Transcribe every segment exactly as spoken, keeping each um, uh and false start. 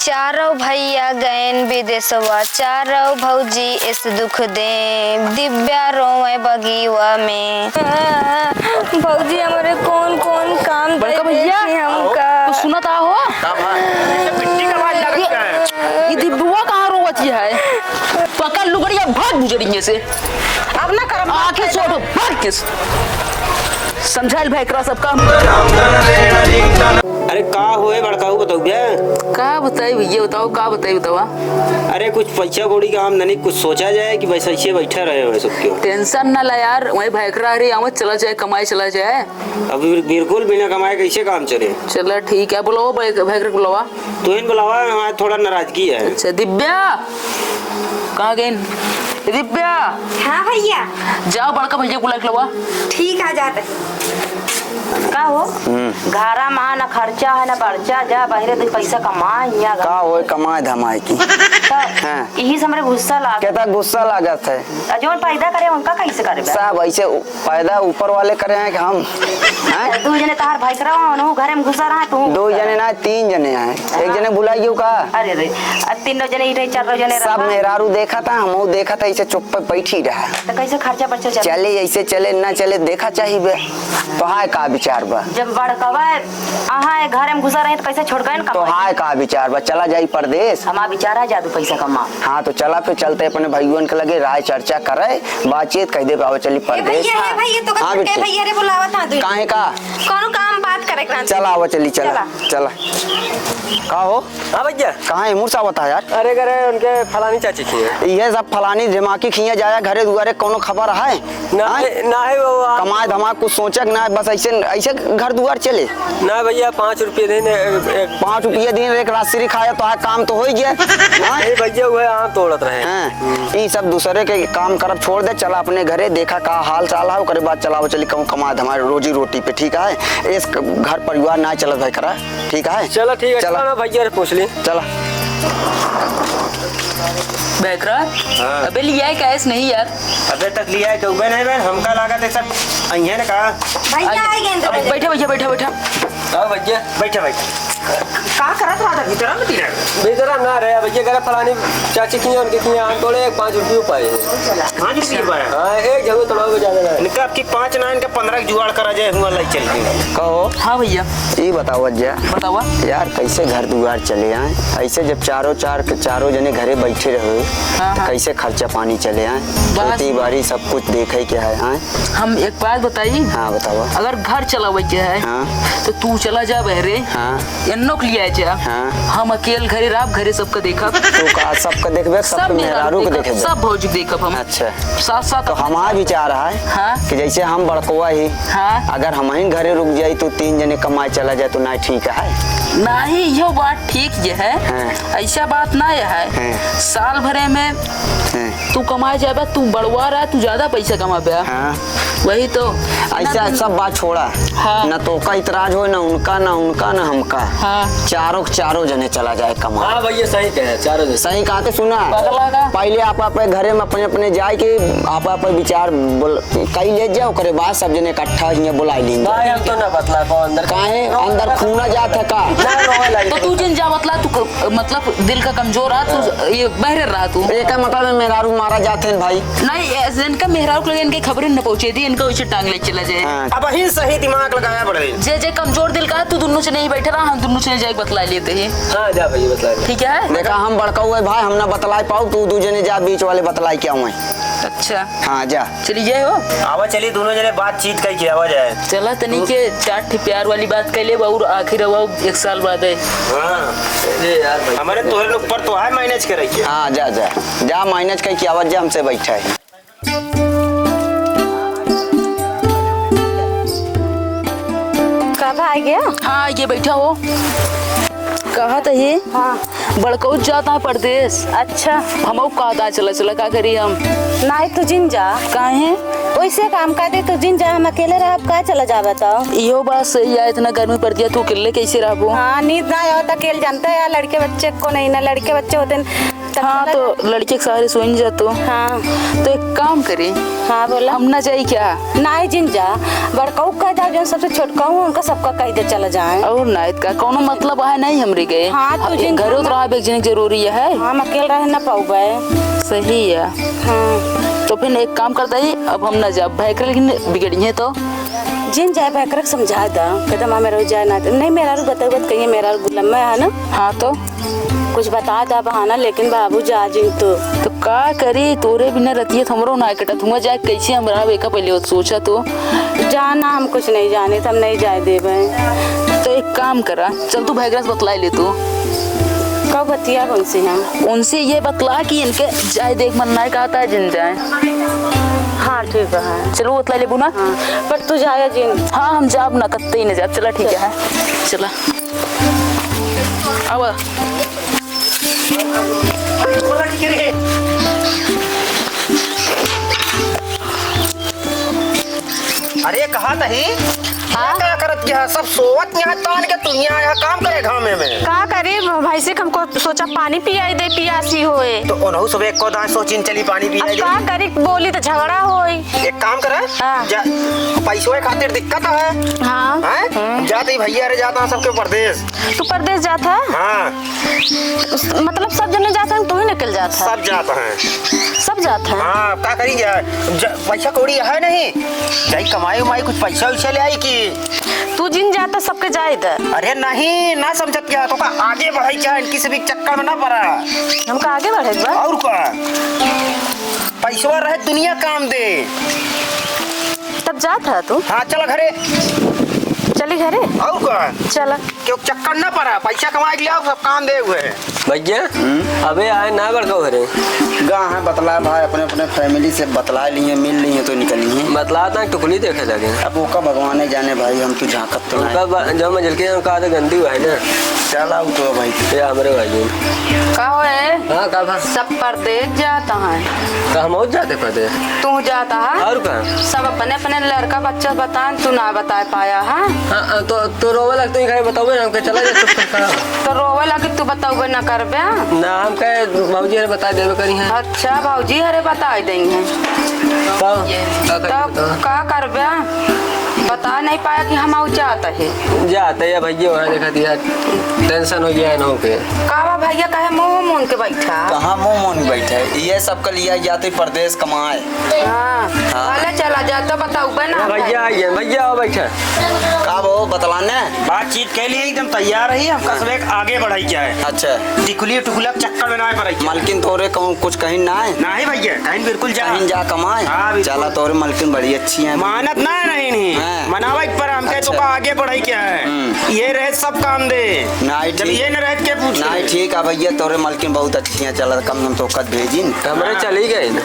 चारों भैया गएन विदेशवा, चारों भौजी एस दुख दे, दिव्या रोवे बगीवा में। भौजी हमरे कौन कौन काम दे बड़का भैया, देती हमका। कुछ सुनत आहो? का बात? ये मिट्टी का आवाज लागत है। ये दिव्युआ कहाँ रोवत है? पकड़ लुगड़िया, भाग गुजरिए से। अब ना करम आँखें छोड़ो, भाग के। समझाइल भाई एकरा सब काम। अरे का होए बड़काऊ, बताऊ बे? का बताई भैया, बताओ, का बताई, बतावा। अरे कुछ पैसा कौड़ी का आमदनी कुछ सोचा जाए कि बस ऐसे बैठा रहे हो सब क्यों? Tension ना ला यार, वहीं भैकरा हरी आवत चला जाए, कमाए चला जाए। अभी बिल्कुल बिना कमाए कैसे काम चले? चला ठीक है, बुलाओ भै-, भैकरा को बुलावा। तू ही बुलावा, हमारे थोड़ा नाराजगी है। अच्छा दिव्या, कहाँ गई दिव्या? हाँ भैया। जाओ बड़का भैया बुला के लावा। ठीक है, जाते। का हो? हम्म। घरा में ना खर्चा है ना बर्चा, जा बहरे दो पैसा कमा, यहाँ का होए कमाए धमाए की? तो हाँ। यही से हमरे गुस्सा लाग। केतना गुस्सा लागत है? आ जौन पैदा करे उनका कैसे करे बे? सब ऐसे उ-, पैदा ऊपर वाले करे हैं कि हम? हैं? दो जने तहार भाई करा, उन्हों घरे में घुसा रहा, तू दो जने ना, तीन जने हैं। एक हाँ। जने भुलाई गयो का? अरे रे, आ तीन जने ही रहे, चार जने सब रहा। मेहरारू देखा था, हम देखा था, ऐसे चुप पे बैठी रहा। तो कैसे खर्चा बर्चा चले? चले, ऐसे चले, ना चले, देखा चाहिए बे। तो हाय का विचार बा? जब बड़कवा अहाँ ए घरे में घुसा रही तो कैसे छोड़ गए ना तो कमाई? हाय का विचार बा? चला जाई परदेस। हमार विचार है जादू पैसा कमा। हाँ, तो चला फिर चलते अपने भैयुअन के लगे, राय चर्चा करे, बातचीत कह दे, बाबा चली ए परदेस। भैया, ए भैया, तो हाँ, छोटके बिट्टी। भैया रे बुलावत हाँ तू। काहे का? कौनो काम बात करे के रहत। चला, आवा चली, चला, चला। चला। का हो? हाँ भैया। कहाँ है मुरसा बता यार? अरे, अरे, उनके फलानी चाची की है। ये सब फलानी दिमागी खिया जाया घरे दुआरे, कौनो खबर है? ना हाँ? है, ना है वो, आ- कमाए धमाए कुछ सोचक ना है, बस ऐसे, ऐसे घर दुआर चले। ना भैया, पाँच रुपये दिन, ए-, ए- पाँच रुपये दिन एक राशि खाया तो है, काम तो हो ही गया। हाँ? नहीं भैया, वो है, आम तोड़त रहे। हाँ, ई सब दूसरे के काम करब छोड़ दे, चला अपने घरे, देखा का हाल चाल है, ओकरे बाद चलाओ चली कहूँ कमाए धमाए रोजी रोटी पे, ठीक है? इस घर परिवार ना चलत भाई करा, ठीक है? चला ठीक है, चला। चला ना भैया, पूछ ली। चला। बैकरा, हाँ। अबे लिया है कैश नहीं यार? अबे तक लिया है, कहबे नहीं बहन, हमका लागत है सब अइहे ने का। भैया, आ, आई गेंद अब बैठा भैया, बैठा, बैठा। हाँ भैया। बैठा, बैठा। का करत रहा था भीतर में तीन? भीतर हम ना रहे भैया, करे फलानी चाची की, उनके की आम तोड़े, एक पाँच रुपये पाए। पाँच रुपये पाया? हाँ, एक जगह तोड़ा, ज्यादा ना। इनका आपकी पाँच ना, इनका पन्द्रह की जुगाड़ करा जाए, हुआ लाई चल के। कहो। हाँ भैया। ई बतावा जा। बतावा। यार, कैसे घर दुआर चले आए? ऐसे जब चारों चार के चारों जने घरे बैठे रहे, हाँ, तो हाँ। कैसे खर्चा पानी चले आए? बात खेती बाड़ी सब कुछ देखे के है, आए? हम एक बात बताई? हाँ, बतावा। अगर घर चलावे के है, हाँ। तो तू चला जा बहरे, हाँ। एन्नो के लिए जा। हाँ। हम अकेल घरे रहब, घरे सबके देखब। तू का सबके देखबे, सबके सब मेहरारू के मेहरारू देखब, देखबे? सब भौजी के देखब हम। अच्छा। साथ साथ तो अपने हमार विचार है हाँ। कि जैसे हम बड़कवा ही, हाँ। अगर हमहिन घरे रुक जाई तो तीन जने कमाए चला जाए तो ना ठीक है? नहीं, यो बात ठीक जे है। हाँ। ऐसा बात ना है। हाँ। साल भरे में हाँ। तू कमाए जाबे, तू बड़वा रहा, तू ज्यादा पैसा कमाबे। हाँ। वही तो। ऐसा ना सब बात छोड़ा। हाँ। ना तोका इतराज हो, ना उनका, ना उनका, ना हमका। हाँ। चारों के चारों जने चला जाए कमाए। हाँ भैया, सही कहे, चारों जने। सही कहा तो सुना। पगला का? पहले आप, आप घरे में अपने, अपने जाए के आप, आप विचार बोल, कई ले जाओ, ओकरे बाद सब जने इकट्ठा हियाँ बुलाई लीन। भाई, हम तो ना बतला पाओ अंदर। काहे? अंदर खूना जात है का? ना, रोवे लगी। तो तू जिन जा बतला, तू क-, मतलब दिल का कमजोर आ, तू ये बहरे रहा तू। एकर मतलब है मेहरारू मारा जात है भाई। नहीं, ऐसे इनका मेहरारू के लगे इनके खबरें न पहुँचे दी, इनका उसे टांग ले चला जाए। हाँ। अब ही सही दिमाग लगाया बड़े। जे, जे कमजोर दिल का, तू दोनों से नहीं बैठे रहा, हम दोनों से जाके बतला लेते हैं। हाँ, जा भैया, बतला ले। ठीक है? देखा, हम बड़का हुए भाई, हम ना बतला पाओ, तू दू जने जा बीच वाले बतला के आवे। अच्छा। हाँ, जा। चली जाए हो। आवा चली, दोनों जने बातचीत करके आवा जाए। चला तनी के चार ठे प्यार वाली बात कर ले, और आखिर अब एक साल बाद है। हाँ। अरे यार भाई। हमारे तोहरे लोग पर तो है manage करे के। हाँ, जा, जा। जा manage करके आवा जा, हमसे बैठा है। का भाई गया? हाँ, ये बैठा हो। कहा तो ये। हाँ। बड़कऊ जाता है परदेस। अच्छा। हमऊ कहता चला, चला का करी हम? नाहीं, तू जिन जा। काहे? ओइसे काम का दे, तू जिन जा, हम अकेले रहब, का चला जाबे तो? इहो बात सही है, इतना गर्मी पड़ दिया, तू अकेले कैसे रहबो? हाँ, नींद ना आवत, अकेले जानता है, लड़के बच्चे को नहीं ना, लड़के बच्चे होते न, हाँ, तो लड़के के सहारे सोइन जा तो। हाँ। तो एक काम करी। हाँ, बोला। हम ना जाई क्या? नाहीं जिन जा, बड़काऊ कह दे, जौन सबसे छोटकाऊ है, उनका सबका कह दे चला जाए। और ना, इतका कौनो मतलब है नहीं हमरे गए। हाँ, तू जिन घरे जा। उतरा एक जने जरूरी है। हाँ, हम अकेल रह ना पाऊबे। सही है। हाँ। तो फिर एक काम करता ही, अब हम ना जा, भैकरे लेकिन बिगड़ी है तो। जिन जाए भैकरे के समझा दा, कहता माँ मेरा जाए ना, नहीं मेरा रू बताऊ बत कहिए मेरा रू गुलाम है ना। हाँ तो। कुछ बता दा बहाना, लेकिन बाबू जा जिन तो। तो का करी, तोरे बिना रतिया तो हमरो ना कटत। हुआ जाए कैसे हमरा बेका पहले वो सोचा तो। जाना हम कुछ नहीं जाने, तो हम नहीं जाए देबे। तो एक काम करा, चल तू भैगरा से बतलाई ले तू। कब बतिया उनसे हम? उनसे ये बतला कि इनके जाए देख मन ना कहता है जिन जाए। हाँ, ठीक है। चलो बतलाई लेबू ना। हाँ, पर तू जाया जिन। हाँ, हम जाब ना, कत्ते ही ना जाब। चला, ठीक है, चला। अब अरे, कहा नहीं? हाँ? का करत क्या? सब सोवत यहाँ तान के, तू यहाँ, यहाँ काम करे घामे में। का करी, भैंसी के हमको सोचा पानी पियाई दे, पियासी होए। तो ओनहु सब एको दाएं सोचिन चली पानी अब पियाई दे। का करी, बोली तो झगड़ा होई। एक काम करा, हाँ। जा, पैसों के खातिर दिक्कत है। हाँ। हैं? हम्म। जाते ही भैया रे जाता है सबके परदेस। तू परदेस जात है? हाँ। मतलब सब जने जात हैं, तू ही निकल जात है? सब जात हैं। सब जात हैं? हाँ, का करी जा, ज-, पैसा कौड़ी है नहीं, जाई कमाई उमाई, कुछ पैसा वैसा ले आई कि? तू जिन जाता सबके जाए दे। अरे नहीं, ना समझत क्या, तो का आगे बढ़ाई क्या, इनकी से भी चक्कर में ना पड़ा। हमका आगे बढ़े बा? और का? पैसवा रहे दुनिया काम दे। तब जात है तू? हाँ, चल घरे। चली घरे? और का? चला। क्यों चक्कर ना पड़ा, पैसा कमाए के लिए आओ, सब काम दे हुए हैं। भैया, हम्म? अबे आए ना बड़का घरे। गा है बतला भाई, अपने अपने family से बतला लिए, मिल लिए तो निकल लिए। बतला था टुकली देखे लगे। अब वो का भगवान जाने भाई, हम तो झांकत तो उनका नहीं। ब-, जो मंजिल के उनका आदत गंदी हुआ है ना। चल आओ तो भाई। ये हमरे भाई हैं। का हो है? हाँ, का भा? सब परदेस जाता है। तो हम और जाते परदेस। तू जाता है? और का? सब अपने अपने लड़का बच्चा बतान, तू ना बताए पाया है। हाँ, हाँ, तो, तो रोवे लगते ही कहे बताओ ना, हमके चला जा चुप कर। तो रोवे लगे तू बताओ ना करबे? ना, हम कहे भौजी हरे बता देवे करी हैं। अच्छा, भौजी हरे बता देंगे। तो, का करी तब बताओ? का करबे? बता नहीं पाया कि हम आउ जात है। जात है या भैया, वहाँ देखा दिया, tension हो गया है ना होके। का बा भैया, काहे मुंह मून के बैठा? कहाँ मुंह मून के बैठा है? ये सबके लिए जाते परदेस कमाए। हाँ, हाँ। भले चला जा तो बताउबे ना। भैया आइए, भैया आओ बैठे। का बो बतलाने? बातचीत के लिए एकदम तैयार रही, हमका हाँ। सब एक आगे बढ़ाई क्या है। अच्छा। टिकुली टुकुला के चक्कर में ना पड़े। मलकिन तोरे कहूँ कुछ कहीं ना है? नहीं भैया, कहीं बिल्कुल जा। कहीं जा कमाए? हाँ, बिल्कुल। चला तोरे मलकिन बड़ी अच्छी है। मानत ना है नहीं, नहीं। हाँ। मनावा एक पर हमके तो अच्छा। का आगे बढ़ाई क्या है? हम्म। ये रहे सब काम दे। नहीं जब ठीक। ये न रहे के पूछ नहीं ले। ठीक है भैया, तोरे मलकिन बहुत अच्छी है, चला कम हम तो कद भेजिन। हमरे हाँ। चली गए ना।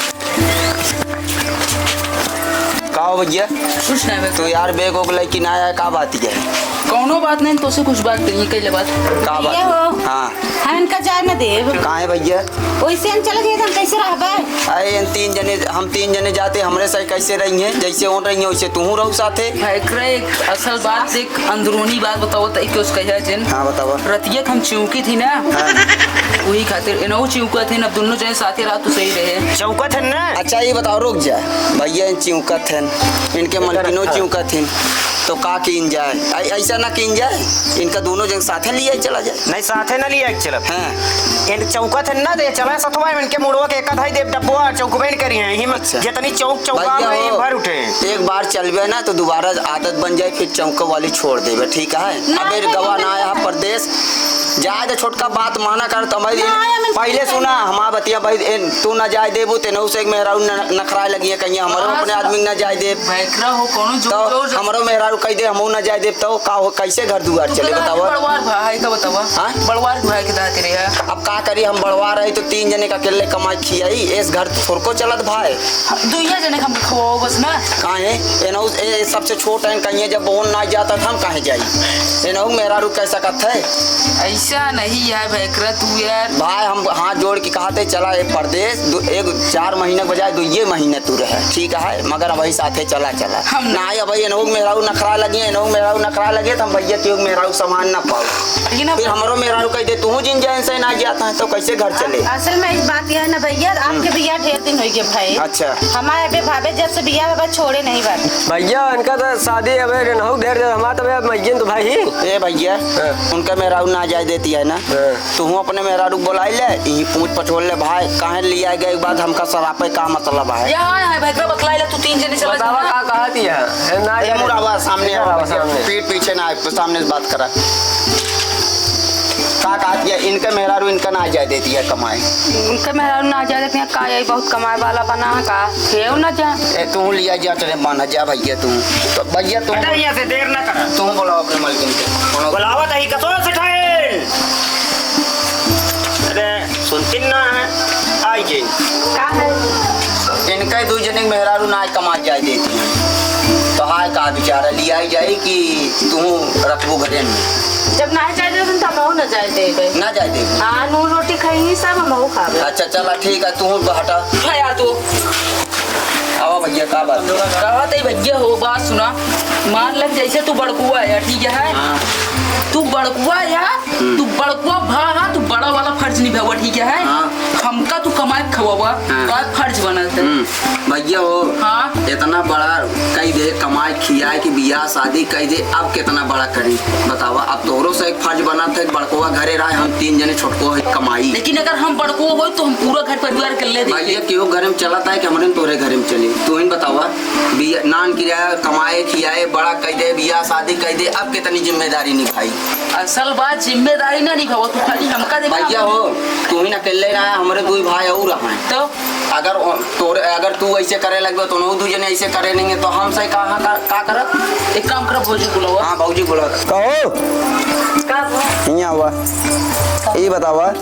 का हो भैया? कुछ नहीं बे। तो यार बैग ओग लेके ना आया, का बात है? कौनो बात नहीं, तोसे कुछ बात करिए, कैले बात। का बात? भैया हो। हाँ। हम इनका जाए न देब। काहे भैया? वैसे हम चले जाए तो हम कैसे रहबे? अरे इन तीन जने, हम तीन जने जाते, हमरे साथ कैसे रही हैं? जैसे ओन रही हैं वैसे तू रहू साथे। भाई, एकरे एक असल बात देख, अंदरूनी बात बताओ तो एक उसका है जिन। हाँ, बताओ। रतिया के हम चिउकी थी ना, हाँ। वही खातिर इनहू चिउका थे ना, दोनों जने साथे रहा तो सही रहे। चौका थे ना? अच्छा, ये बताओ, रुक जा भैया, इन चिउका थे, इनके मलकिनो चिउका थे, तो का कीन जाए? ऐ-, ऐसा ना कीन जाए, इनका दोनों जन साथे लिए चला जाए। नहीं, साथे ना लिए चलब। हाँ। इन चौका थे ना, दे चला सथवा, इनके मुड़वा के एक आधा ही देव डब्बा, चौकबे न करी हैं, हिम अच्छा। जितनी चौक चौका भैया में हो, भर उठे। एक बार चलबे ना तो दोबारा आदत बन जाए, फिर चौक वाली छोड़ देबे, ठीक है? ना, अब एक नहीं, गवा नहीं, ना आया नहीं। परदेश, जाए दे छोटका, बात माना कर, तो हमारी ना, हम पहले सुना, हमार बतिया भाई, ए, तू ना जाए देबू, तेनहू से एक मेहरारू न-, नखराए लगी है, कहीं हमरो हाँ, अपने सुना। आदमी के ना जाए देब। भैकरा हो, कौनो जोर तो जोर से हमरो मेहरारू कह दे, हमहू ना जाए देब, तो का हो, कैसे घर दुआर तू चले, तो बतावा? बड़वार भाई का बतावा। हाँ? बड़वार भाई के दाते रे है। अब का करी, हम बड़वार रही तो तीन जने का अकेले कमाई खियाई, इस घर थोड़को चलत भाई। दुइया जने के हम खवाओ बस ना। काहे? एनहु ए सबसे छोट है, कहीं जब ओन ना जाता था, हम काहे जाई? एनहु मेहरारू कह सकत है। ऐसा नहीं है भैकरा तू यार। भाई हम हाथ जोड़ के कहत है, चला ए परदेस, दु-, एक चार महीना के बजाय दुइये महीना तू रहे, ठीक है, मगर अबही साथे चला, चला। हम ना। ना, अबही एनहू के मेहरारू नखरा लगी, एनहू के मेहरारू नखरा लगे, तो हम भैया के मेहरारू सामान ना पाओ। लेकिन अब फिर हमरो मेहरारू कह दे, "तू जिन जाए से ना जाता है, तो कैसे घर चले?" असल में एक बात यह है ना भैया, आपके हम्म। भैया ढेर दिन हो गए भाई। अच्छा। हमारे अबे भावे जब से बियाह बाबा छोड़े नहीं बात। भैया, इनका तो शादी अबे रहनहु ढेर दिन, हमारा तो अबे मइयन तो भाई ही। ए भैया, हाँ। उनका मेहरारू ना जाए देती है ना? हाँ। तू अपने मेहरारू को बुलाई ले, ई पूछ पछोड़ ले भाई, काहे लिया गए एक बात हमका सरापे का मतलब है? यहाँ है भाई, एकरा बतलाई ले, तू तीन जने चला बतावा जा। का कहा दिया? ए, ना ए, जाने। मुड़ावा सामने इधर आओ, आवा भैया। सामने। पीठ पीछे ना आए, सामने से बात करा। का कहा दिया? इनके मेहरारू इनका ना जाए देती है कमाए। उनके मेहरारू ना जाए देती है, का यही बहुत कमाए वाला बना है का? केहू ना जा। ए, तू लिया जा, चले बन जा भैया तू। तो भैया तू हटा यहाँ से, देर ना कर। तू बुलाओ अपने मालकिन के। बुलावत है कसो से ठाइन। अरे, सुनती ना है, आई जे। का है? इनका ही दू जने के मेहरारू ना कमा जाए देती है। तो हाय का बेचारा लिया ही जाए कि तू रखबू घरे में। जब ना जाए देते तो हमहू ना जाए देबे। ना जाए देबे। हाँ, नून रोटी खाई सब हमहू खाबे। अच्छा, चला ठीक है, तू हटा। हाँ यार, तू। आवा भैया, का बात? कहत है भैया हो, बात सुना। मान ले जैसे तू बड़कुआ है, ठीक है? हाँ। तू बड़कुआ है, हम्म। तू बड़कुआ भा, हाँ, तू बड़ा वाला फर्ज निभावा, ठीक है? हाँ। हमका तू कमाए खवावा, हाँ। का फर्ज बनत है? हम्म। भैया हो, हाँ। इतना बड़ा कई दे कमाए खियाए कि बियाह शादी कई दे, अब कितना बड़ा करी बतावा? अब तोहरो से एक फर्ज बनत है, बड़कुआ घरे रहे, हम तीन जने छोटको है कमाई। लेकिन अगर हम बड़कुआ होई तो हम पूरा घर परिवार के ले दे। भैया, केहू घरे में चलत है कि हमरे तोहरे घरे में चली? तू ही बतावा, बिया-, नान किराया कमाए, खियाए, बड़ा कई दे, बियाह शादी कई दे, अब कितनी जिम्मेदारी निभाई? असल बात जिम्मेदारी ना निभावा, तू खाली हमका देखा। भैया हो, तू ही ना अकेले ना है, हमरे दो ही भाई और हैं। तो? अगर ओ-, तोरे, अगर तू ऐसे करे लगबे तो उनहू दू जने ऐसे करे नहीं है, तो हम से कहाँ का, का करत? एक काम करा, भौजी बुलावा। हाँ, भौजी बुलावा। कहो। का हुआ? हियाँ हुआ। ई बतावा,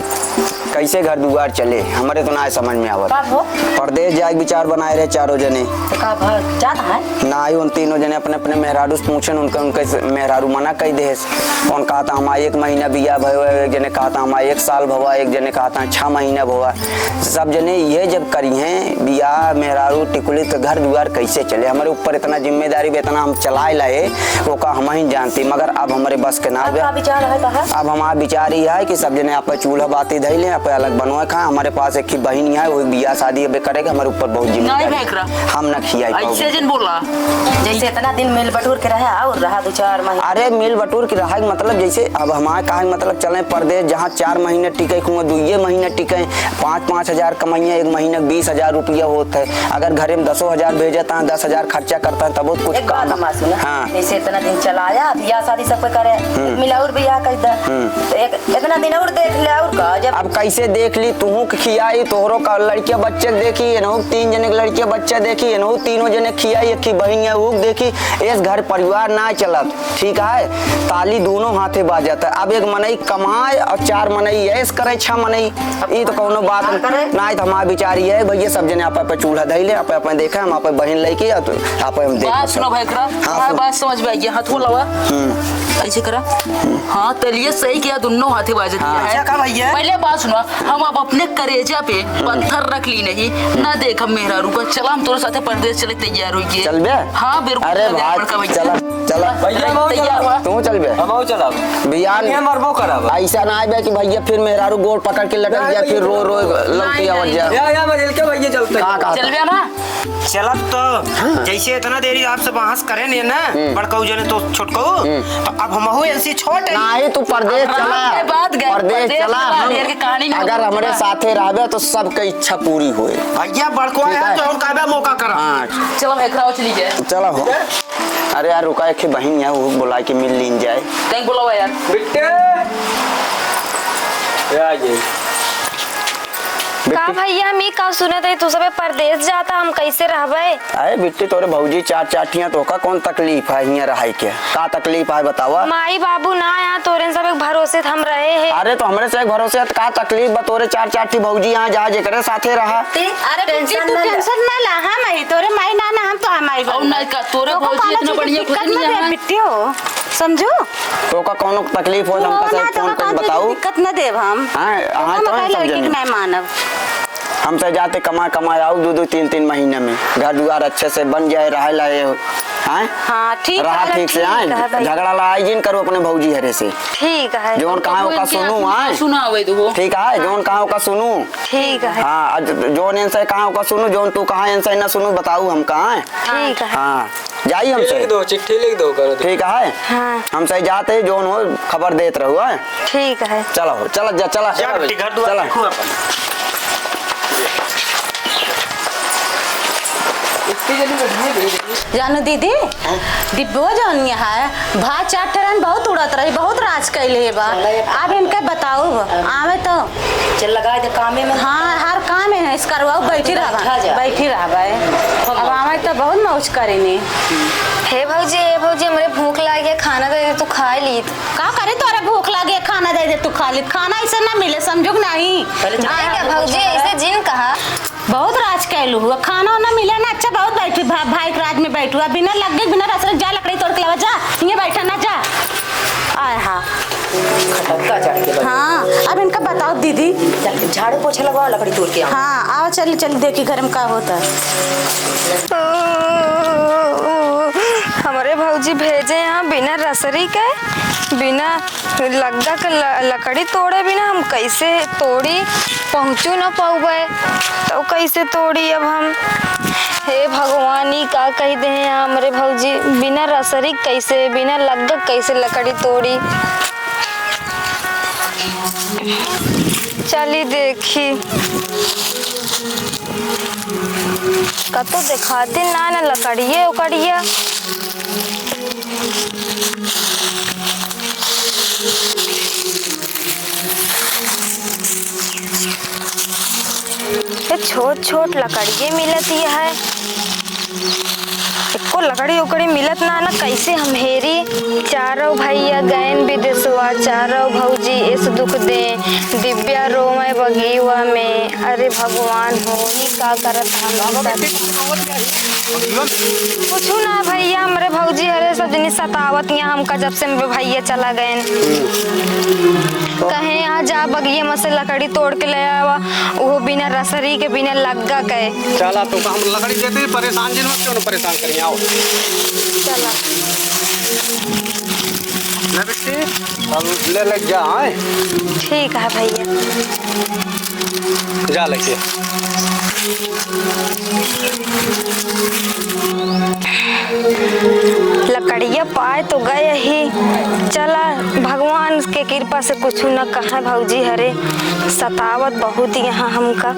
कैसे घर दुआर चले, हमरे तो ना समझ में आवत। का हो? परदेस जाए के विचार बनाए रहे चारों जने। तो का भा-, जात है? ना आई, उन तीनों जने अपने अपने मेहरारू से पूछेन, उनके, उनके से मेहरारू मना कई देस। उन कहत है, "हमार एक महीना बियाह भयो है," एक जने कहत है, "हमार एक साल भवा," एक जने कहत है, "छह महीना भवा।" सब जने ये जब करी हैं बियाह, मेहरारू टिकुली, तो घर दुआर कैसे चले? हमरे ऊपर इतना जिम्मेदारी बा, इतना हम चलाए लाए, ओका हम ही जानती, मगर अब हमरे बस के ना अब बा। का विचार है तोहार? अब हमार विचार ई है कि सब जने आपन चूल्हा बाती धइले, आपन अलग बनवा खाए। हमरे पास एक ही बहिन है, वो बियाह शादी अबे करेगा, हमरे ऊपर बहुत जिम्मेदारी। नहीं, मैं एकरा हम ना खियाई पाऊँ। ऐसे जिन बोला। जैसे इतना दिन मिल बटूर के रहा और रहा दो चार महीने। अरे, मिल बटूर के रहा के मतलब, जैसे अब हमारे कहा के मतलब, चले परदेस, जहाँ चार महीने टिके, कुआं दुइये महीने टिके, पाँच, पाँच हजार कमाइए, एक महीने के बीस हजार रुपया होत है। अगर घरे में दसो हजार भेजत हैं, दस हजार खर्चा करत हैं, तबो कुछ एक बात काम। हमार सुना, हाँ। जैसे इतना दिन चलाया, बियाह शादी सब पे करे, हम्म। मिला और बियाह कर दे। हम्म। तो एक, इतना दिन और देख ले, और का, जब अब कैसे देख ली, तुहू के खियाई, तोहरो का लड़के बच्चे देखी, इनहू तीन जने के लड़के बच्चे देखी, इनहू तीनों जने खियाई, एक ही बहिन है, ऊ के देखी, इस घर परिवार ना चलत। ठीक है, ताली दोनों हाथे बाजत है। अब एक मनई कमाए और चार मनई ऐश करे, छह मनई, ई तो कौनो बात का करे? ना। तो हमार विचार ये है भैया, सब जने आप, आप चूल्हा धइले, आप, आप देखे, हम आप बहिन लइके, आप, आप हम देख बात सुनो भाई, एकरा, हाँ, हाँ, सुन। बात समझ में आई है, हथवा लावा। हम्म। ऐसे करा। हम्म। हाँ, तलिए सही किया, दोनों हाथे बाजत हाँ। है। अच्छा का भैया? पहले बात सुनो, हम अब अपने करेजा पे हम्म। पत्थर रख ली नहीं, ना देख हम मेहरारू का, चला हम तोरे साथे परदेस चले तैयार होइए। चलबे? हाँ, बिल्कुल अरे तैयार भाई, बड़का भैया। चला। चला। भैया, हम तैयार चलाब। हुआ। तू चलबे? हम चलाब। बियान। ये मरबो कराब। ऐसा ना आइबे कि भैया फिर मेहरारू गोड़ पकड़ के लटक नहीं, जाए, फिर रो रो नहीं, लौटिया नहीं। वजह। या, या, मरेल के भैया चलते। का, का? चलबे ना? चलब तो। हाँ। जैसे इतना देरी आपसे बहस करे नहीं ना, हम्म। बड़काऊ जने तो छोटकाऊ, हम्म। तो अब हमहू इनसे छोट है। नहीं, तू परदेस अब चला। के बाद गए, परदेस परदेस चला। चला, हम ढेर के कहानी नहीं अगर होती हमरे ना। साथे रहबे तो सबके इच्छा पूरी होए। भैया, बड़काऊ ठीक है है। तो हम कहबे मौका करा। हाँ। चलो, हम एकरा चली जाए। चलो हो। अरे यार, रुका, एक बहिन है, वो बुला के मिल लीन जाए। तैं बुलावा यार। बिट्टे। ए, आ गई। का बिट्टी। भैया, हम ई का सुनत है, तू सबे परदेस जाता, हम कैसे रहबे? अरे बिट्टी, तोरे भौजी चार चाटियां, तो का कौन तकलीफ है हियां रहाई के? का तकलीफ है बतावा? माई बाबू ना आया, तोरे सबे के भरोसे हम रहे हैं। अरे तो हमरे से एक भरोसे है, तो का तकलीफ बा? तोरे चार चाटी भौजी यहाँ जा, जेकरे साथे रहा। अरे बिट्टी, tension तू ना ले। Tension ना ला, हम ही तोरे माई ना, ना, हम तो हमारी और बात। ना का, तोरे तो भौजी पाला इतना चीज बढ़िया दिक्कत खुद ना नहीं दे है। बिट्टी हो। समझू? तोका कौनो तकलीफ हो, तू हमका हो से ना, फोन तोका करके कौनो चीज बताऊ। दिक्कत न देब हम। हाँ, हाँ, हम तो अकेले समझे लड़की के नहीं। नहीं मानब। हमसे जाते कमा, कमा आऊ दो, दो, तीन, तीन महीने में। घर दुआर अच्छे से बन जाए, रहे लाए, हाँ? हाँ, ठीक रहा है, ठीक से, ठीक हाँ? है भाई। झगड़ा लड़ाई जिन करो अपने भौजी हरे से। ठीक है। जौन कहा ओका सुनू, हाँ? सुनावे दो। ठीक है, जौन कहा ओका सुनू। ठीक है। हाँ, आज जौन इनसे कहा ओका सुनू, जौन तू कहा इनसे न सुनू, बताऊ हम कहाँ है? ठीक है। हाँ। जाई हमसे। लिख दो, चिट्ठी लिख दो, करो तो। ठीक है? हाँ। हमसे जाते जौन हो खबर देत रहू, है? ठीक है। चलो, चला जा, चला। जा बेटी, घर दुआर चला। देखो अपन। जानू दीदी, हाँ? डिब्बो जौन यहाँ है, भात चार ठरन बहुत उड़त रही, बहुत राज कैले बा। चला ये अब इनके बताऊ, हाँ। आवे तो चल, लगा दे कामे में। हाँ, हर काम है, इस करवाओ, बैठी रहबा, बैठा जा। बैठी रहबा। अब आवे तो बहुत मौज करेनी। हे भौजी, हे भौजी, हमरे भूख लागे, खाना दे दे, तू खा ली। का करे, तोरे भूख लागे, खाना दे दे, तू खा ली। खाना ऐसे ना मिले, समझू कि नहीं? पहले चल। अरे क्या भौजी, ऐसे जिन कहा। बहुत राज कैलू हुआ, खाना वाना मिले ना, अच्छा, बहुत बैठी, भा-, भाई के राज में बैठू, बिना लग्गे, बिना रसरे, जा लकड़ी तोड़ के लावा, जा, ये बैठा ना, जा। आय हा। खटक्का चढ़ के बैठ। हाँ, अब इनका बताओ दीदी। चल, झाड़ू पोछा लगवा, लकड़ी तोड़ के आओ। हाँ, आओ, चल, चल, देखी घर में का होता है। हमरे भौजी भेजे यहाँ बिना रसरी के, बिना लग्गा के ल-, लकड़ी तोड़े बिना हम कैसे तोड़ी, पहुँचू न पउबे, तो कैसे तोड़ी अब हम? हे भगवान, ई का कहि देहे हमरे भौजी, बिना रसरी कैसे, बिना लग्गा कैसे लकड़ी तोड़ी? चली देखी, कतो देखाती ना, ना लकड़िए उकड़िया। ये छोट छोट लकड़िए मिलत ही है, एको लकड़ी उकड़ी मिलत ना, ना कैसे हम हेरी। चारों भैया गैन विदेशवा, चारों भौजी इस दुख दे, दिव्या रोवे बगीवा में। अरे भगवान हो, ई का करत हम सब। कुछु ना भैया, हमरे भौजी हरे सब जनी सतावत यहाँ हमका, जब से हमरे भैया चला गए। कहे यहाँ जा बगिया में से लकड़ी तोड़ के ले आवा, उहो बिना रसरी के, बिना लग्गा के। चला तो हम लकड़ी देते ही परेशान जिन मत क्यों ना परेशान करिए, आओ। चला। ले बिट्टी, अब ले ले जा, आए। ठीक है भैया। जा लेके। लकड़िया पाए तो गए ही। चला, भगवान के कृपा से कुछ न कहे भौजी हरे, सतावत बहुत यहाँ हमका।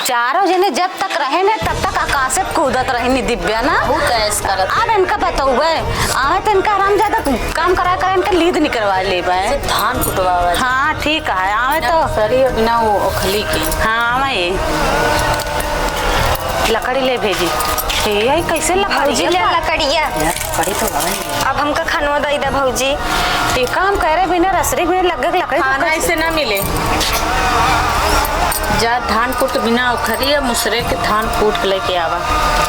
चारों जने जब तक रहे न, तब तक आकाशे पे कूदत रही नी दिव्या ना। बहुत ऐश करत। अब इनका बतौबे, आवे तो इनका हरामजादा काम करा करा इनका लीद निकलवा लेबे। से धान कुटवावे। हाँ, ठीक है, आवे तो। सरी अब ना वो ओखली के। हाँ, आवे। लकड़ी ले भेजी। ए, आई कैसे लकड़ी भौजी ले लकड़िया। लकड़ी तो लावे। अब हमका खनवा दई दे भौजी। ये काम करे बिना रसरी में लग गए लकड़ी तो खाना कैसे? ऐसे ना मिले। जा धान कूट बिना उखरी, मुसरे के धान कूट के लेके आवा।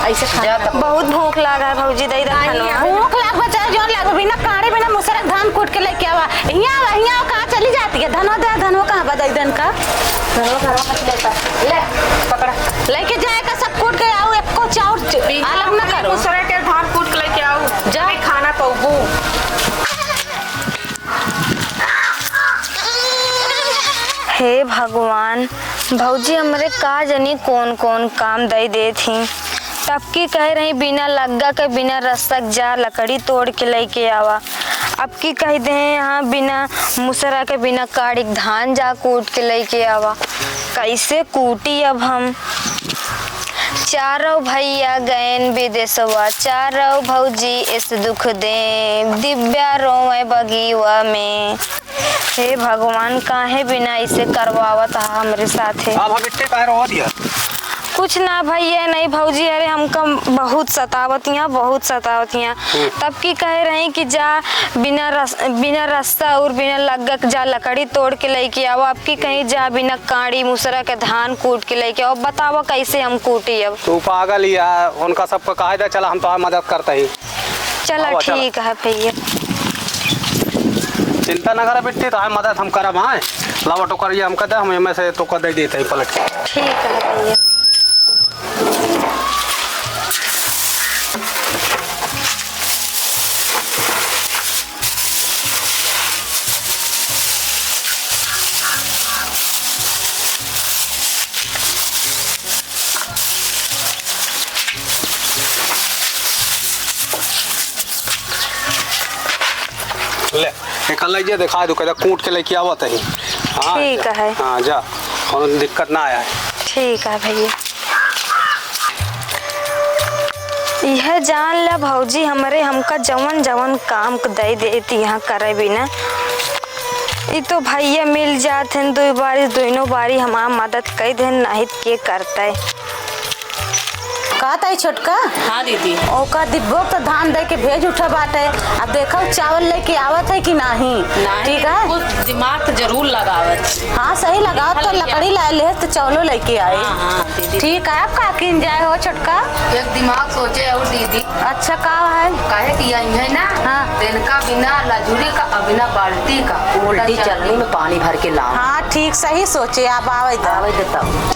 ऐसे खाना जा ना। बहुत भूख लागा है भौजी, दई दे खाना। भूख लाग बा चाहे जौन लाग, बिना काढ़े बिना मुसरे के धान कूट के लेके आवा। हियाँ आवा, हियाँ आवा, कहाँ चली जाती है? धनो दे, धनो कहाँ बा दई देन का? धनो, धनो मत लेता। ले, पकड़ा। लेके जाए का सब कूट के आओ, एको चाउर च-, बिना अलग ना करो। मुसरे के धान कूट के लेके आओ। जा। नहीं खाना पौबू। हे भगवान, भौजी हमरे का जनी कौन कौन काम दई देत ही। तब की कहे रही बिना लग्गा के बिना रस्सा के जा लकड़ी तोड़ के लेके आवा। अब की कह दे यहाँ बिना मुसरा के बिना काड़ी के धान जा कूट के लेके आवा। कैसे कूटी अब हम? चारों भैया गएन विदेशवा, चारों भौजी इस दुख दे, दिव्या रोवे बगीवा में। हे भगवान, काहे बिना इसे करवावत हा हमरे साथे? अब हम इतने काहे रोवत हिया? कुछ ना भैया, नहीं भौजी, अरे हमका बहुत सतावत हिया, बहुत सतावत हिया। हम्म। तब की कहे रही कि जा बिना रस-, बिना रस्सा और बिना लग्गा के जा लकड़ी तोड़ के लेके आवा। अब की कहीं जा बिना काड़ी मुसरा के धान कूट के लेके आवा। बतावा कैसे हम कूटी अब? तू पागल ही है, उनका सबका काहे दे, चला हम तोहार मदद करते ही। चला, आवा, चला। ठीक है भैया। चिंता ना करा बिट्टी, तोहार मदद हम करब, हाँ। लावा टोकरिया हमका दे, हम एमे से तोका दे देत हई पलट के। ठीक है भैया। ले, एकर लइके देखा दू, कहता कूट के लइके आवत ही। हाँ, ठीक जा। है। हाँ, जा, कौनो दिक्कत ना आया है। ठीक है भैया। इहे जान ला भौजी हमरे, हमका जवन जवन काम क दे देती यहाँ करे बिना। ई तो भैया मिल जात हन दुई बारी, दुइनो बारी हमार मदद कई देन, नाहीं त के करतै। का ताई छोटका? हाँ दीदी। ओका दिब्बो के तो धान दे के भेज उठा बाटे। अब देखो चावल लेके आवत है कि नाहीं। नाहीं, ठीक है? कुछ दिमाग तो जरूर लगावत। हाँ, सही लगावत तो लकड़ी लाए ले तो चावलो लेके आए। हाँ, हाँ, दीदी। ठीक है, अब का किन जाए हो छोटका? एक दिमाग सोचे और दीदी। अच्छा, का है? काहे कि आई है ना, हाँ। तेनका बिना लजुरी का, बिना बाल्टी का, उल्टी उल्टा चलनी में पानी भर के लाओ। हाँ, ठीक, सही सोचे, आप आवे दो। आवे दो तब।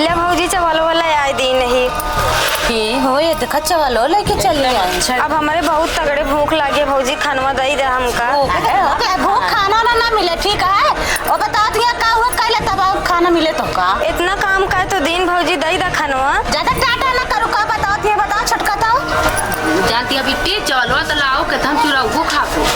ले भौजी, चावल वाला आए दी नहीं। की हो, ये देखा, चावल लेके चली आई। अब हमरे बहुत तगड़े भूख लागे भौजी, खानवा दई दे हमका। भूख, भूख, भूख खाना ना, ना मिले, ठीक है? वो बताओ, दिया का हुआ, कैले तब और खाना मिले तो का? इतना काम का तो दिन भौजी, दई दा खानवा। ज्यादा टाटा ना करू का, बताओ, ये बताओ, छोटका तो। जानती अभी टी चावल तो लाओ, के हम चुराऊ खाबो।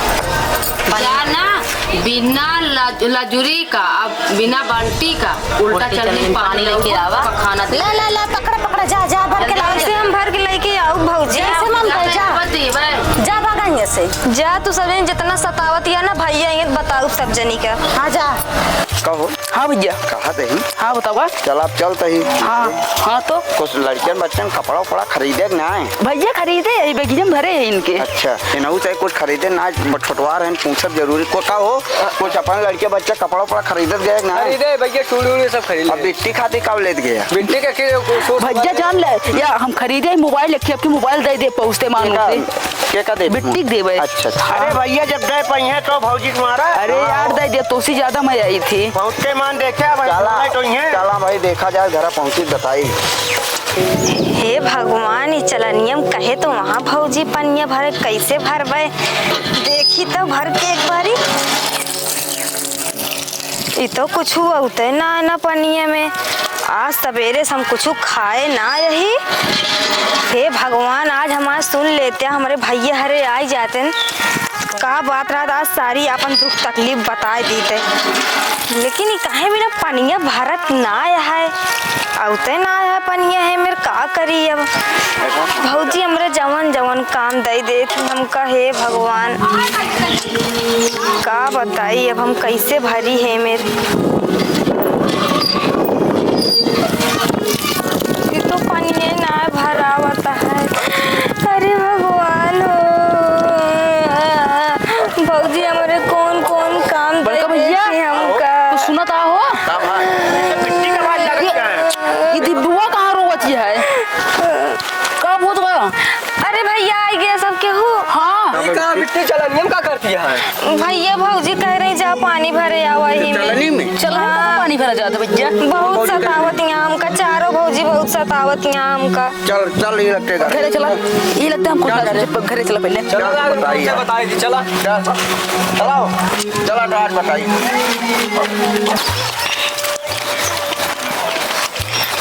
जाना, बिना लज-, लजुरी का, अब बिना बाल्टी का, उल्टा उल्टी चलनी चलनी पानी पानी लेके लेके आवा। पखाना दे। ला, ला, ला, पकड़ा, पकड़ा, जा, जा, भर के लाओ। जैसे हम भर के लेके आऊ भौजी। जैसे मन करे, जा। जा, जा, भागा यहाँ से। जा, तू सब जन जितना सतावत या ना भैया, ये बताऊ सब जनी का। हाँ, जा। कहो। हाँ भैया। कहा दही? हाँ, बतावा। चल, आप चलते ही। हाँ, हाँ तो। कुछ लड़कियन बच्चन कपड़ा उपड़ा खरीदे के ना है? भैया खरीदे, यही बैगिया में भरे है इनके। अच्छा, इनहू से कुछ खरीदे ना, छोटवार हैं, पूछब जरूरी। को का हो, कुछ अपन लड़के बच्चे कपड़ा उपड़ा खरीदत गए ना? खरीदे भैया, चूड़ी उड़ी सब खरीद अब ले। बिट्टी खातिर कब लेत गया? बिट्टी का के, को सूट भैया जान ले, या हम खरीदे मोबाइल, एक ठे आपके मोबाइल दे दे, पहुँचते मानो के का, से। के का दे? बिट्टी के देबे। अच्छा, अच्छा। अरे भैया, जब दे पाई है तो भौजी तुम्हारा। अरे हाँ। यार, दे दे, तो से ज्यादा मजा आई थी। पहुँचते मान देखे भाई, चला, तो ही है। चला भाई, देखा जाए, घरा पहुँची बताई। हे भगवान, ई चलनियम कहे तो वहाँ भौजी पनिया भरे, कैसे भरबे? देखी तो भर के एक बारी। ई तो कुछ औते ना, ना पनिया में। आज सबेरे से हम कुछ खाए ना रही। हे भगवान, आज हमार सुन लेते, हमरे भैया हरे आई जाते। का बात रहत, आज सारी आपन दुख तकलीफ बताए दीते। लेकिन ई काहे बिना पनिया भरत ना है, औते ना है पनिया है, मेर का करी अब? भौजी हमरे जवन जवन काम दे देत हमका, हे भगवान, का बताई अब हम कैसे भरी है मेर। ई तो पनिये ना भरावत है। अरे भगवान हो, भौजी हमरे कौन कौन काम दे बड़का भैया, देती हमका। कुछ सुनत आहो? का भाई? ये बिट्टी का आवाज लगत क्या है? ये दिब्बुआ कहाँ रोवत है? कब होत बा? अरे भैया, आई गया सब केहू। हाँ। ई का बिट्टी चलनियम का करती है? भैया, भौजी कह रही, "जा पानी भरे आवा ही में।" चलनी में? चलनी में हाँ। पानी भरा जाता भैया। बहुत सतावत यहाँ हमका, चारों भौजी बहुत सतावत यहाँ हमका। चल, चल, ये लगते घर। घरे चला, ये लगते हम कुछ क्या ना करे? सोचे, घरे चला पहले। चला, चला, बताइए। बताइए जी, चला। चल, चलाओ, चला, आज बताइए।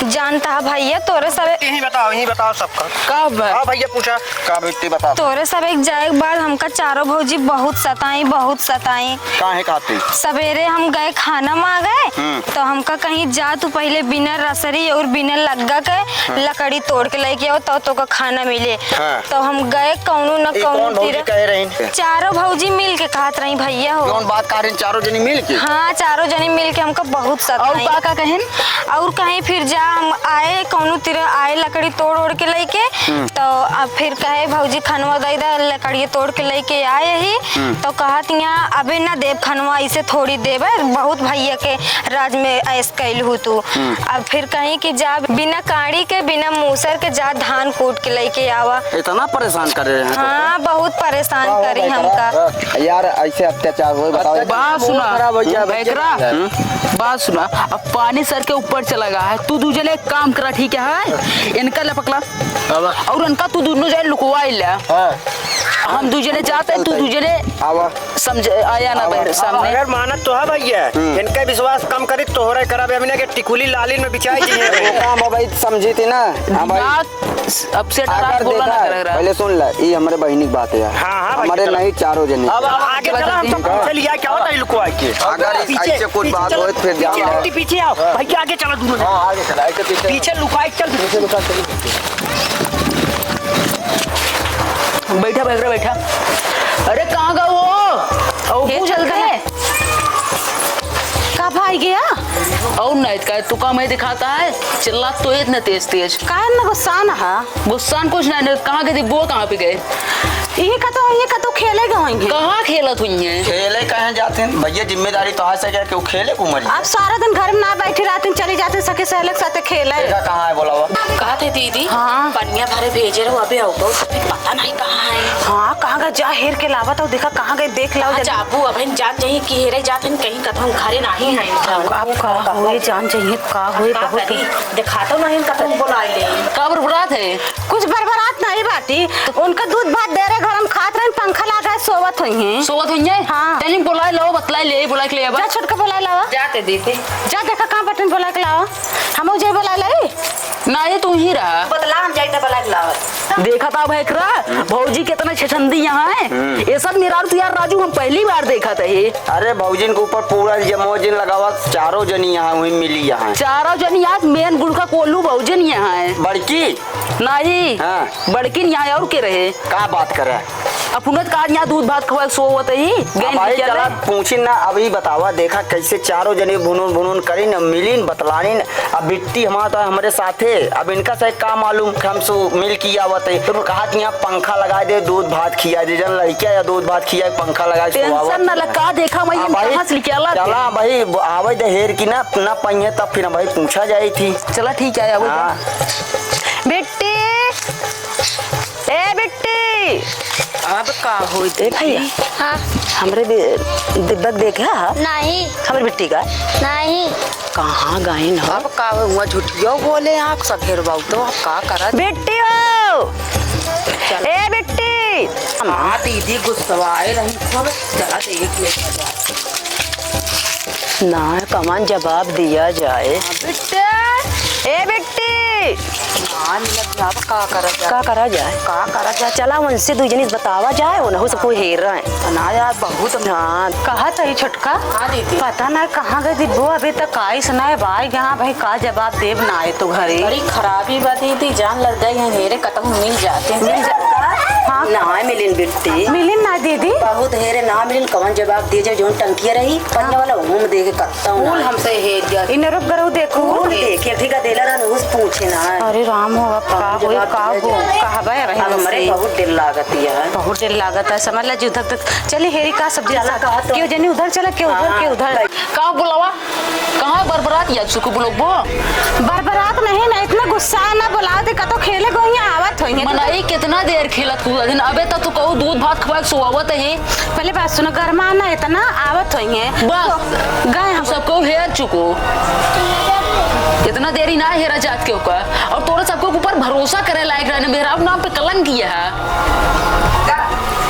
जानता है भैया, तोरे सब यही बताओ, यही बताओ सबका। का बा? हाँ भैया, पूछा, का बेटी बता। तोरे सब एक जाए के बाद हमका चारों भौजी बहुत सताई, बहुत सताई। काहे खातिर? सवेरे हम गए खाना मांगे, हम्म। तो हमका कहीं जा, तू पहले बिना रसरी और बिना लग्गा के हाँ। लकड़ी तोड़ के लेके आओ, तो तोका खाना मिले। हाँ। तो हम गए कौनो न ई कौनो कौन भौजी तीर। कहे रही? चारों भौजी मिल के कहत रही, भैया हो। कौन बात कह रही? चारों जनी मिल के? हाँ, चारों जनी मिल के हमका बहुत और सताई। का का कहेन? और कहीं फिर जा, हम आए कौनो तीर, आए लकड़ी तोड़ ओड़ के लेके, हम्म। तो अब फिर कहे ए भौजी, खनवा दइ दा, लकड़िया तोड़ के लइके आए ही, हम्म। तो कहत यहाँ, "अबे ना देब खनवा, इसे थोड़ी देबे, बहुत भैया के राज में ऐस कैल हूँ तू।" हम्म। अब फिर कहीं कि जा बिना काड़ी के, बिना मूसर के जा धान कूट के लइके आवा। इतना परेशान कर रहे हैं तो? हाँ, बहुत परेशान करी हमका। यार, ऐसे अत्याचार होए, बताओ। बात सुना, खराब हो गया, बच्चे एकरा, खराब है। हम्म? बात सुना, अब पानी सर के ऊपर चला गया है, तू दू जने एक काम करा, ठीक है? इनका ले पकड़ा। अब और इनका तू दोनों जने लुकवाई ले। हाँ। हम दू जने जाते, तू दू जने आवा। समझ आया ना आवा। बहर सामने। अगर मानत तो है भैया, हम्म। इनका विश्वास कम करी, तोहरा करब, अभी ना के टिकुली लालिन में बिछाई दी है। वो काम हो भाई, समझी थी ना। हाँ भाई। दिमाग अब से डरा अगर बोला ना देखा, करे रहा। पहले सुन ले, ई हमरे बहिनी के बात है। हाँ, हाँ, भाई, हमरे चलो। नहीं, चारों जने। अब, अब आगे चला, चला, हम सब ठीक है। पूछ लिया, क्या होता है लुकवा के? अगर पीछे, ऐसे कुछ पीछे बात चलो, होए, तो फिर पीछे, जाओ। पीछे, पीछे आओ। भाई, आगे चलो, दूर हो जाओ। हाँ, आगे चला, ऐसे पीछे। पीछे लुकाई, चल, पीछे लुका, चल। बैठा, बैठ रहा, बैठा। अरे, कहाँ गवा हो? और ये पूछ चल हल्का के। है। का भाई गया? और नहीं, का तू का मैं दिखाता है? चिल्ला तो इतने तेज, तेज। काहे इतना गुस्सा न हा? गुस्सा न कुछ नहीं, नहीं, कहाँ गए थे? वो कहाँ पे गए? ये का तो, ये का तो खेले गए होंगे। कहाँ खेलत हुई हैं? खेले कहाँ जाते हैं? भैया, जिम्मेदारी तो आज से क्या कि वो खेले को मरी। आप सारा दिन घर में ना बैठे रहते हैं, चली जाते हैं सखी सहेली के साथ खेले। देखा कहाँ है बोला हुआ? कहा थे दीदी, हाँ। पनिया भरे भेजे रहो, अबे आओ, बहुत पता नहीं कहाँ है। हाँ, कहाँ गए? जा हेर के लावा तो देखा कहाँ गए, देख लाओ हाँ, जल्दी। जाबू, अब हम जान जाइए कि हेरे जात हैं, कहीं कतहूँ घरे नहीं है। अब का हुए जान जाइए, का हुए का बहुत करी? दिखातो नहीं, कतहूँ बोला ले। का बरबरात है? कुछ बरबरात नहीं बाटी, उनका दूध भात दे रहे, घर में खात रहे, पंखा लगा है, सोवत हुई हैं। सोवत हुई हैं? हाँ। चलिए बोला लो, बतला ले, बोला के ले आवा। जा छोटका बोला लावा। जाते दीदी। जा देखा कहाँ बटन बोला के लावा। हम जे बोला ले। ना, ये तू ही रहा। बतला हम जाई त बलाक लावत। देखा था अब एकरा, भौजी कितना छछंदी यहाँ है। हम्म। ये सब मेहरारू तो यार राजू हम पहली बार देखा था ये। अरे भौजिन के ऊपर पूरा जमोजिन लगावा, चारों जनी यहाँ हुई मिली यहाँ। चारों जनी आज मेन गुड़ का कोलू भौजिन यहाँ है। बड़की? नहीं। हाँ। बड़किन यहाँ और के रहे? का बात करे? अपने तो काज यहाँ दूध भात खवाए सोवत ही, अब गैन भाई निकल चला है। पूछी ना, अभी बतावा, देखा कैसे चारों जने भुनुन भुनुन करिन, मिलिन, बतलानिन। अब बिट्टी हमारा तो हमरे साथे, अब इनका से का मालूम कि हम सो मिल की आवत है। कहत यहाँ पंखा लगा दे, दूध भात खिया दे, जन लड़किया या दूध भात खिया, पंखा लगा के सोवावत टेंशन ना है। लगा, देखा मैं अब भाई कहाँ से लेके आला थे? चला भाई, आवे दे हेर की ना, ना पहिए तब फिर हम भाई पूछा जाई थी। चला ठीक है, आवे दे। हाँ। बिट्टी, ए बिट्टी। अब का होई ए भैया, दीदी? हाँ। हमरे बे-, दिब्बक देखे हा? नहीं। हमरे बिट्टी का? नहीं। कहाँ गइन हो? अब का हुआ, झुठियो बोले आप सब हेरवाऊ तो, अब का करत? बिट्टी हो। चल। ए बिट्टी। हाँ दीदी, गुस्सवाए रही खूब, चला देख ले। ना, कवन जवाब दिया जाए? हाँ, बिट्टे, ए बिट्टी। ना मिलत ना, अब का करा जाए? का करा जाए? का करा जाए? चला, उनसे दुइ जनी से बतावा जाए, उनहु से कोई हेर रहे हैं। ना यार, बहुत हाँ। कहा था ये छोटका? हाँ दीदी। पता ना कहाँ गए दिब्बो, अभी तक आइस ना है भाई। यहाँ भाई का जवाब देब ना आए तो घरे। बड़ी खराबी बा दीदी, जान लग गई है, हेरे कतहूँ मिल जाते हैं। मिल जाता? हाँ। ना मिलिन बिट्टी। मिलिन ना दीदी? बहुत हेरे ना मिलिन, कवन जवाब दिए जाए, जौन टंकिया रही, पनिया वाला, ओहू में देखे कत्ता ना। फूल हमसे हेर गया। इन्हें रुक गरऊ देखू। फूल देखे, ठीक है, देला रहन, उस पूछे ना। अरे राम हो, अब का कवन होई, जवाब का दिया हो, जाए? कहबे अब हमरे हमसे। बहुत दिल लागत है। बहुत दिल लागत है, समझ ला, जी उधर तक चली हेरी का सब्जी चला, साथ। कहा तो। केहू जनी उधर चला, केहू उधर, हाँ। केहू उधर। का बोलावा? कहाँ बरबरात याद सुकु बोलो बो? बरबरात नहीं ना, इतना गुस्सा ना बोलाओ, दे कतो खेले गोइया आवत होइए। मनई कितना देर खेलत कूदत हन, अबे तक तू कहू दूध भात खवाए के सोवावत है। पहले बात सुनो, गरमा ना इतना आवत होइए। बस। तो गए हम। सबको हेर चुको। इतना देरी ना हेरा जात के ओकर। और तोरे सबको ऊपर भरोसा करे लायक रहने, मेहरारू नाम पे कलंक किया है।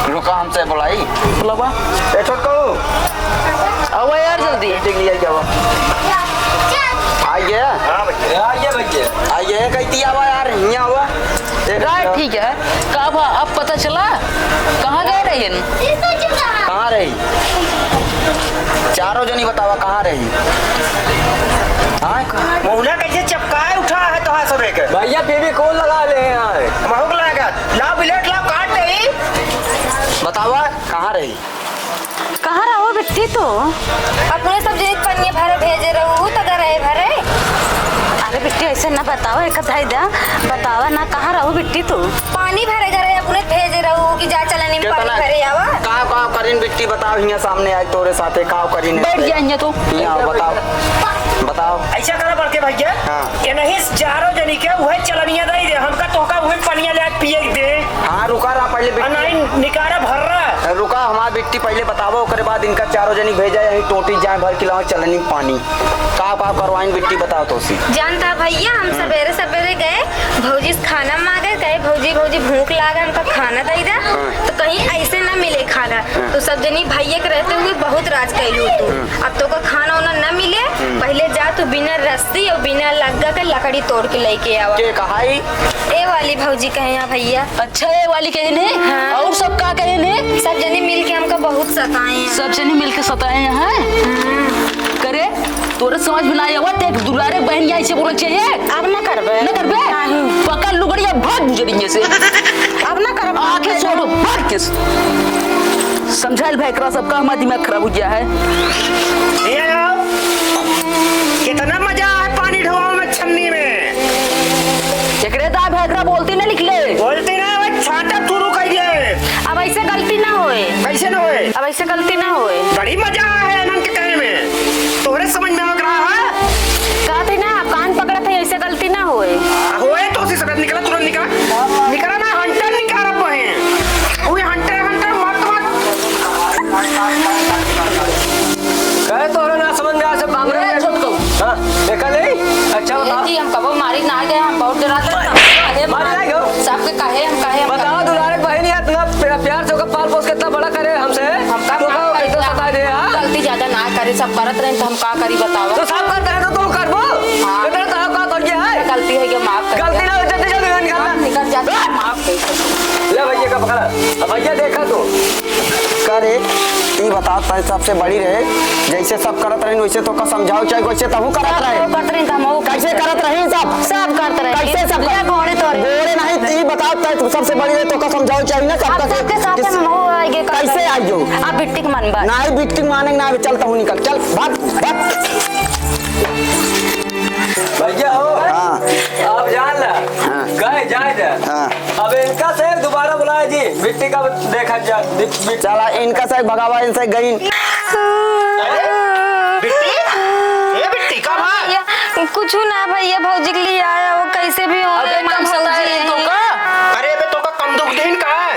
रुका, हमसे बोलाई। बोलावा। ए छोटकू। आवा यार जल्दी। टिक लिया क्या हुआ? आइए। हाँ भैया। आइए भैया। आइए, कहती आवा यार, यहाँ आवा। एक का मिनट। ठीक है। का भा, अब पता चला? कहाँ गए रहे? कहाँ रही? चारों जनी बतावा, कहाँ रही? हाँ? महुना कैसे चपकाए उठा है तोहार सबे के? भैया, फेविकोल लगा ले हैं। महूक लागत। लाओ ब्लेड, लाओ, काट दे। बतावा, कहाँ रही? कहाँ रहो बिट्टी तू? अपने सब जे पनिया भरे भेजे रहू, त गए रहे भरे। अरे बिट्टी, ऐसे ना बताओ, एक धाई दा, बतावा ना, कहाँ रहू बिट्टी तू? पानी भरे घरे अपने भेजे रहू कि जा चलनी में पानी कितना भरे आवा। का, का करिन बिट्टी, बताओ, हियाँ सामने आई तोरे साथे, का करिन बैठ ऐसे? जा हियाँ तू। हियाँ आओ, बताओ, बताओ। ऐसा करा बड़के भैया, हाँ। ये नहीं चारों जनी के उहे चलनिया दई दे, हमका तोहका उहे पनिया ले आके पिए के दे। हाँ, रुका रहा पहले आ बिट्टी। नहीं, निकारा भर रहा। रुका, हमार बिट्टी पहले बतावा, ओकरे बाद इनका चारों जनी भेजा, यहीं टोटी जाए भर के लाओ चलनी में पानी। का, का करवाइन बिट्टी, बताओ तो सी। जानता भैया, हम सबेरे सबेरे गए, भौजी से खाना मांगे, कहे, "भौजी, भौजी, भूख लागे, हमका खाना दई दा।" हाँ। तो कहीं ऐसे ना मिले खाना। हाँ। तो सब जनी भैया के रहते हुए बहुत राज कैलू तू। हाँ। अब तोका खाना वाना ना मिले, हम्म। पहले जा तू बिना रस्सी और बिना लग्गा के लकड़ी तोड़ के लेके आवा। के कहाई? ए वाली भौजी कहे यहाँ भैया। अच्छा, ए वाली कहे ने? हाँ। और सब का कहे ने? सब जनी मिल के हमका बहुत सताए हैं। सब जनी मिल के सताए हैं? हम्म। करे, तोरे समझ में ना आवा, ते एक दुलारे बहन यहाँ से बोलना चाहिए। अब ना करबे। ना करबे? नहीं। पकड़ लुगड़िया, भाग गुजरिए से। अब ना करबे। आंखें छोड़ो, भाग के। समझाइल भाई, एकरा सबका हमार दिमाग खराब हो गया है। ये आओ। कितना मजा है पानी ढोआ में छन्नी में। एकरे दाब है, एकरा बोलती ना निकले। बोलती ना, वो छाटा तुरु कर दिए। अब ऐसे गलती ना होए। कैसे ना होए? अब ऐसे गलती ना होए। बड़ी मजा है अनंत के कहे में। तोहरे समझ में आवत रहा है? कहते ना, आप कान पकड़त है, ऐसे गलती ना होए। होए तो उसी सफेद निकला, तुरंत निकला। निकला ना, हंटर निकाल रहा है। वो हंटर, हंटर मत, मत। कहे तोहरे ना समझ में आ, सब बांगड़े ए, में। छोटको। हाँ, देखा नहीं? अच्छा, बताओ। ए जी, हम कबो मारी ना गए, हम बहुत डराते हैं। कहे मारी ना गए? सबके कहे, हम कहे, हम बताओ, कहे। दुलारे बहन, ये इतना प्या-, प्यार से ओकर पाल पोस के इतना बड़ा करे हमसे। हम का तो माफ का कर इतना दिया, सताए दे, हाँ? गलती ज्यादा ना करे, सब करत रहे, तो हम का करी बतावा? तो सब करत रहे, तो तू करबो? हाँ। इतना तो का कर गया है? गलती है, ये माफ कर गलती दिया। ना हो, जल्दी, जल्दी निकल। माफ निकल जाता है, माफ कर दो। ले भैया का पकड़ा। अब भैया देखा तू। का रे, ई बताओ, तै सबसे बड़ी रहे, जैसे सब करत रही, वैसे तोका समझाओ चाहे, वैसे तहू करत रहे। सब करत रही, तो हमहू कैसे करत रही सब? सब करत रही। कैसे सब ले करत? गोड़े तोरे। गोड़े नहीं, ई बताओ, तै तू सबसे बड़ी रहे, तोका समझाओ चाहे ना, सबका अब सबके साथ किस-, हमहू आएंगे, का कैसे करें? आइयो? अब बिट्टी के मन बा। नहीं, बिट्टी के माने ना, चल तहू निकल, चल, भाग, भाग। भैया हो, हाँ। आप जान ला, हाँ। गए जाए दे। हाँ। अब इनका से दोबारा बुलाए जी, बिट्टी का देखा जा, बिट-, बिट- चला, इनका से भगावा, इनसे गई। अरे, बिट्टी? ए बिट्टी, का भा? भैया, कुछ ना भैया, भौजी के लिए आया हो, कैसे भी हो अबे, गए, माँ कम सताए भौजी रही तो हैं। का? अरे, अबे, तो का कम दुख देन का?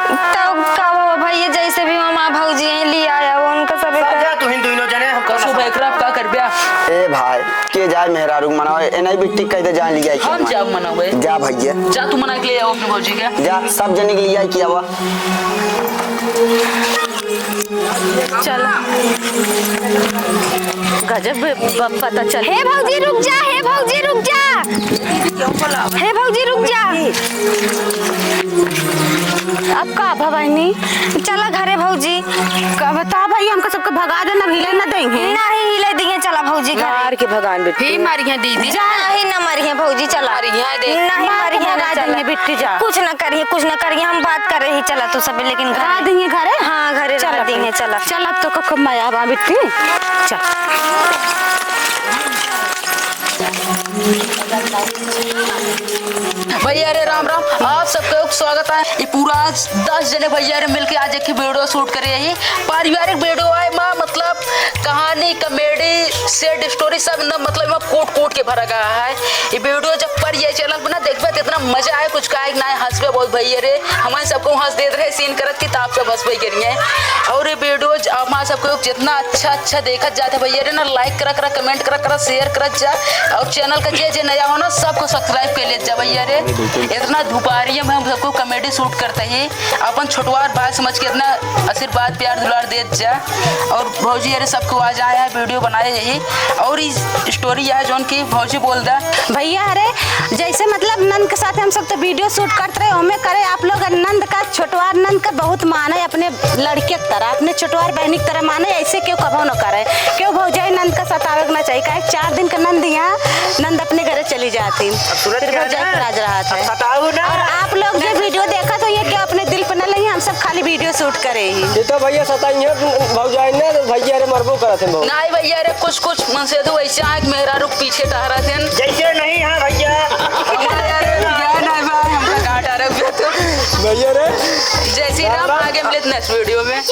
तब का हो भैया, जैसे भी हो, माँ भौजी हैं, लिए आया हो, उनका सब एक साजा तू ही दोनों जने, हम कसू कौन भाई, एकरा आप का करबे? ए भाई, के जाए मेहरारू मनावे, ए नहीं बिट्टी कह दे, जा लिया के हम मनावे। जाओ मनावे। जा भैया। जा तू मना के ले आओ अपने भौजी के। जा, सब जने के लिया के आवा। चल। गजब ब-, पता चल। हे भौजी रुक जा, हे भौजी रुक जा। हे भौजी रुक जा। अब का भवानी? चला घरे भौजी। का बता भाई, हमका सबके भगा देना, हिले ना देंगे। नहीं हिले देंगे, चला भौजी घरे। मार के भगान बेटी। ही मारिया दीदी। जा। नहीं ना मरिया भौजी, चला। मारिया दे। नहीं मार के मरिया ना, भगा चला। देंगे बिट्टी, जा। कुछ ना करिए, कुछ ना करिए, हम बात कर रही, चला तू सब, लेकिन घरे। भगा देंगे घरे? हाँ, घरे चला रह देंगे, फिर। चला। चल, अब तो कखो मया बा बिट्टी। चल। भैया रे राम राम, आप सबके स्वागत है। ये पूरा आज दस जने भैया रे मिलके आज एक video shoot करे यही पारिवारिक video है, माँ मतलब कहानी, comedy, sad story सब न मतलब में कूट कूट के भरा गया है। ये video जब पर ये channel पर ना देखबे तो इतना मजा आए, कुछ काहे ना हंसबे बहुत भैया रे। हमारे सबको हंस देत रहे scene करत कि ताप सब हंसबे करिए। और ये video ज-, हमारे सबको जितना अच्छा अच्छा देखत जाते भैया रे ना, like करा करा, comment करा करा, share करत जा। और channel का जे जे नया हो ना, सबको subscribe कर लेत जा भैया रे। इतना दुपहरिया में हम सबको comedy shoot करते ही अपन छोटवार भाई समझ के इतना आशीर्वाद प्यार दुलार देत जा। और भौजी अरे सबको आज आया है video बनाए यही। और इस story है जौन की भौजी बोल दा। भैया अरे जैसे मतलब नंद के साथ हम सब तो video shoot करत रहे, ओमे करे आप लोग नंद का, छोटवार नंद का बहुत मान है अपने लड़के की तरह, अपने छोटवार बहनी की तरह माने, ऐसे क्यों कभो न करे, क्यों भौजाई नंद का सतावे के ना चाहिए, काहे चार दिन का नंद यहाँ नंद अपने घरे चली जाती, अब सुनत फिर क्या भौजाई ना? के राज रहा अब है। सताओ ना। और आप लोग जो video देखत हो ये क्यों अपने दिल पर न लेंगे, हम सब खाली video shoot करे ही। ये तो भैया सताई है भौजाई ने, तो भैया रे मरबो करत हैं बहुत। नहीं भैया रे, कुछ कुछ मन से तो वैसे आँख मेहरारू के पीछे टहरत हैं। जैसे नहीं है भैया। हमारे यार भैया नहीं भाई, हमका काट आ रहा है तो। भैया रे। जय श्री राम, राम, राम। आगे मिलत next video में।